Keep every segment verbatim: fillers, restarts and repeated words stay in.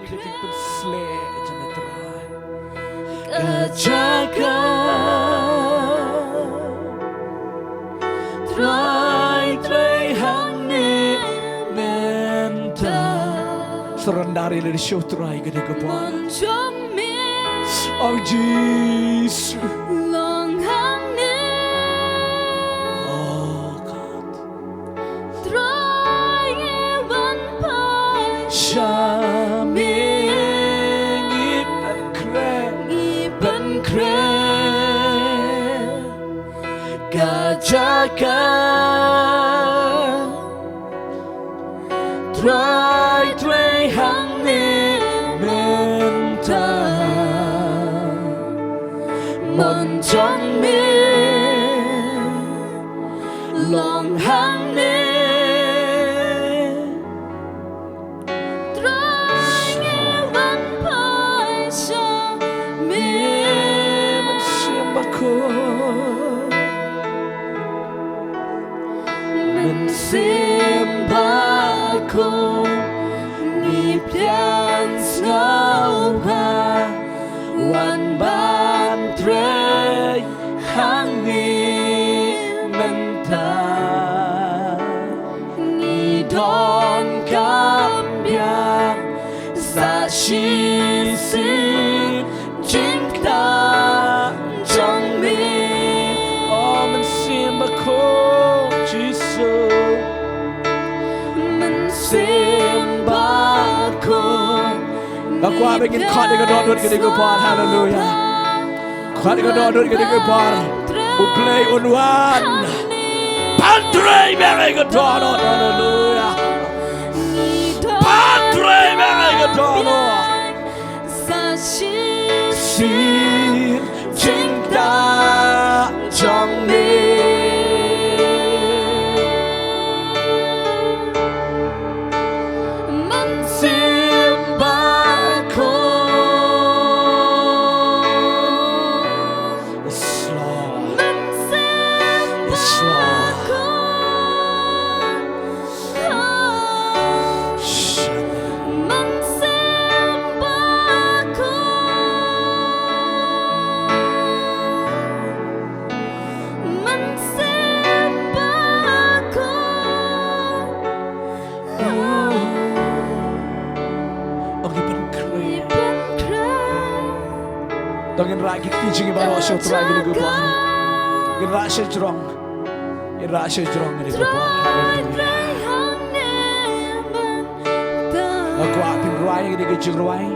Ka jingpynsleh jong me Trai. Ka jaka Trai, Trai hangne mynta. Surrender ïa lade shuh Trai kane ka por. Mon jong me. Oh Jisu. Long hangne. Oh God. Trai ngi wan phai sha me. Ngi pynkhreh, ngi pynkhreh ka jaka. Trai, Trai hangne mynta. Mon jong me long hangne. Trai ngi wan phai sha me. Mynsiem Bakhuid. Mynsiem Bakhuid. Ngi pdiang sngewbha wan ban trei hangne mynta. Ngi donkam biang sa shisien jingktah jong me. O Mynsiem Bakhuid Jisu. Mynsiem Bakhuid. Nga kwah ba ngin khot ïa ka dohnud kane ka por. Haleluya. Khot ïa ka dohnud kane ka por. U Blei un wan ban trei biang ïa ka dohnud. Haleluya. Ban trei biang ïa ka dohnud. Sa shisien jingktah jong me. Mynsiem Bakhuid. Yes, Lord. Mynsiem Bakhuid. Yes, Lord. Ong i pynkhreh. Ong i pynkhreh. To ngin rah ki kti jong ngi baroh sha U Trai kine ki por. Ngin rah sha jrong. Ngin rah sha jrong kine ki por. Haleluya. Nga kwah phin rwai kine ki jingrwai.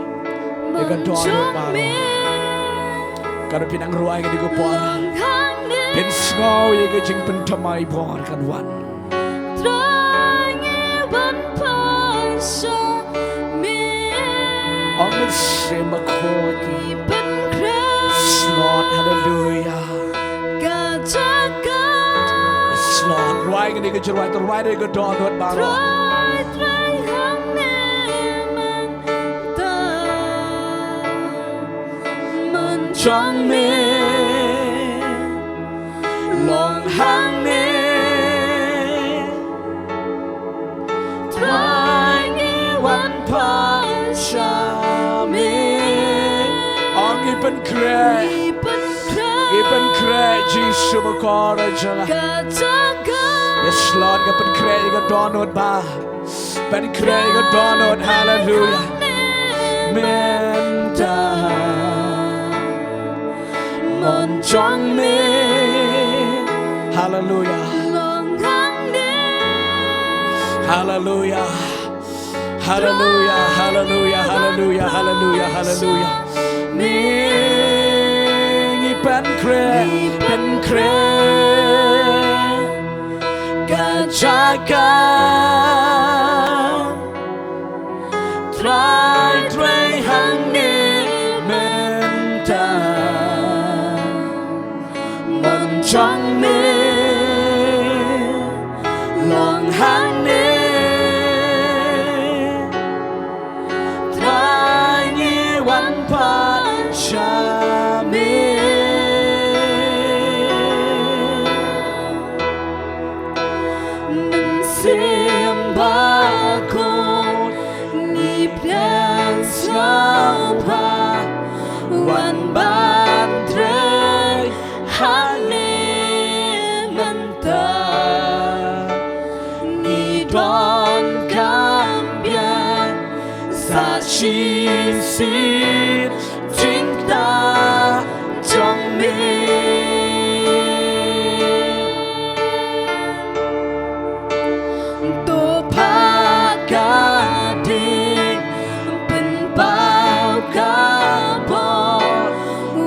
Ïa ka dohnud baroh. Katba phin nang rwai kine ki por, phin sngew ïa ka jingpynthymmai bor kan wan. Trai ngi wan phai sha me. Ong Mynsiem Bakhuid. Ngi pynkhreh. Yes, Lord, haleluya. Ka jaka. Yes, Lord, rwai kine ki jingrwai, to rwai kine ki dohnud baroh. Trai, Trai hangne mynta. Mon jong me long hangne. Trai ngi wan phai sha me. Ong i pynkhreh. I pynkhreh. I pynkhreh Jisu bakor jong nga. Ka jaka. Yes, Lord, nga pynkhreh ïa ka dohnud ba. Pynkhreh ïa ka dohnud, haleluya. Mynta. Mon jong me. Haleluya. Haleluya. Haleluya, haleluya, haleluya, haleluya, haleluya. Me ngi pynkhreh, pynkhreh. Ka jaka Trai, Trai hangne mynta. Mon jong me long hangne. Trai ngi wan phai sha me. Mynsiem bakhuid ngi pdiang Sngewbha wan ban trei hangne mynta. Ngi donkam biang sa shisien jingthoh jong me. To pha ka ding pynpaw ka bor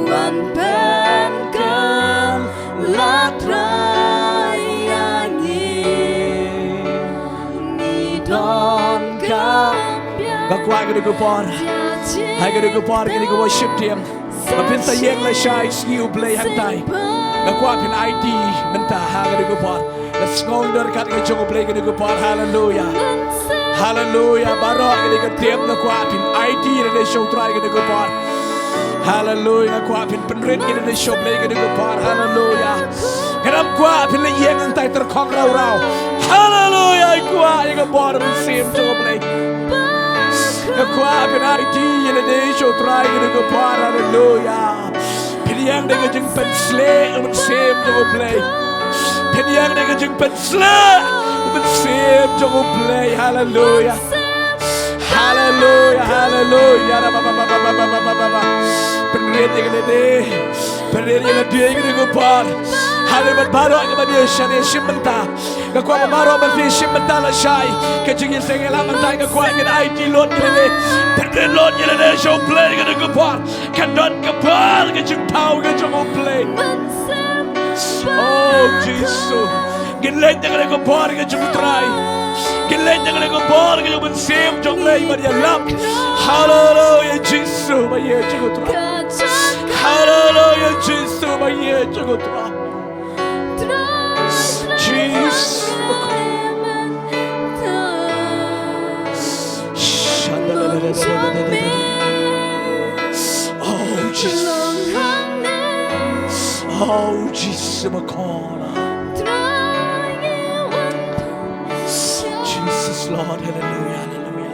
wan pynkylla Trai ïa ngi. Ngi donkam biang. Nga kwah kane ka por, ha kane ka por kane ka worship team ba phin sa ïeng lashai sngi U Blei hangtai. Nga kwah phin aiti mynta ha kane ka por. Nga sngew ïa ka kat ka jong U Blei kane ka por. Haleluya. Haleluya. Baroh kane ka team nga kwah phin aiti ïa lade sha U Trai kane ka por. Haleluya. Nga kwah phin pynrit ïa lade sha U Blei kane ka por. Haleluya. Ngam kwah phin leit ïeng hangtai tyrkhong raw raw. Haleluya. Nga kwah ïa ka bor mynsiem jong U Blei. Nga kwah phin aiti ïa lade sha U Trai kane ka por. Haleluya. Phin ïeng da ka jingpynshlur u Mynsiem jong U Blei. Phin ïeng da ka jingpynshlur u Mynsiem jong U Blei. Haleluya. Haleluya, haleluya. Ra ba ba ba. Pynrit ïa lade. Pynrit ïa lade ïa kane ka por. Haleluya, baroh kiba ïashim mynta. Nga kwah ba baroh ba ïashim mynta lashai. Ka jingïaseng ïa la mynta nga kwah kin aiti lut ïa lade. Pynrit lut ïa lade sha U Blei kane ka por. Kan don ka por ka jingthaw ka jong U Blei. Oh Jisu. Ngin leit da kane ka bor ka jong U Trai. Ngin leit da kane ka bor ka jong U Mynsiem jong U Blei ban ïalap. Haleluya Jisu ba ïeit jong U Trai. Haleluya Jisu ba ïeit jong U Trai. Jisu. Oh Jisu. Oh Jisu ba khraw. Jesus Lord, haleluya, haleluya.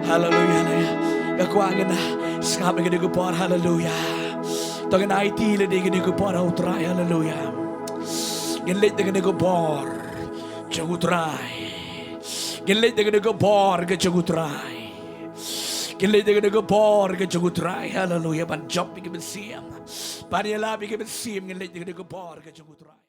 Haleluya, haleluya. Nga kwah ngin sngap ïa kane ka por, haleluya. To ngin aiti lade ïa kane ka por ha U Trai, haleluya. Ngin leit da kane ka bor jong U Trai. Ngin leit da kane ka bor ka jong U Trai. Ngin leit da kane ka bor ka jong U Trai, haleluya. Ban jop ïa ka mynsiem. Ban ïalap ïa ka mynsiem, ngin leit da kane ka bor ka jong U Trai.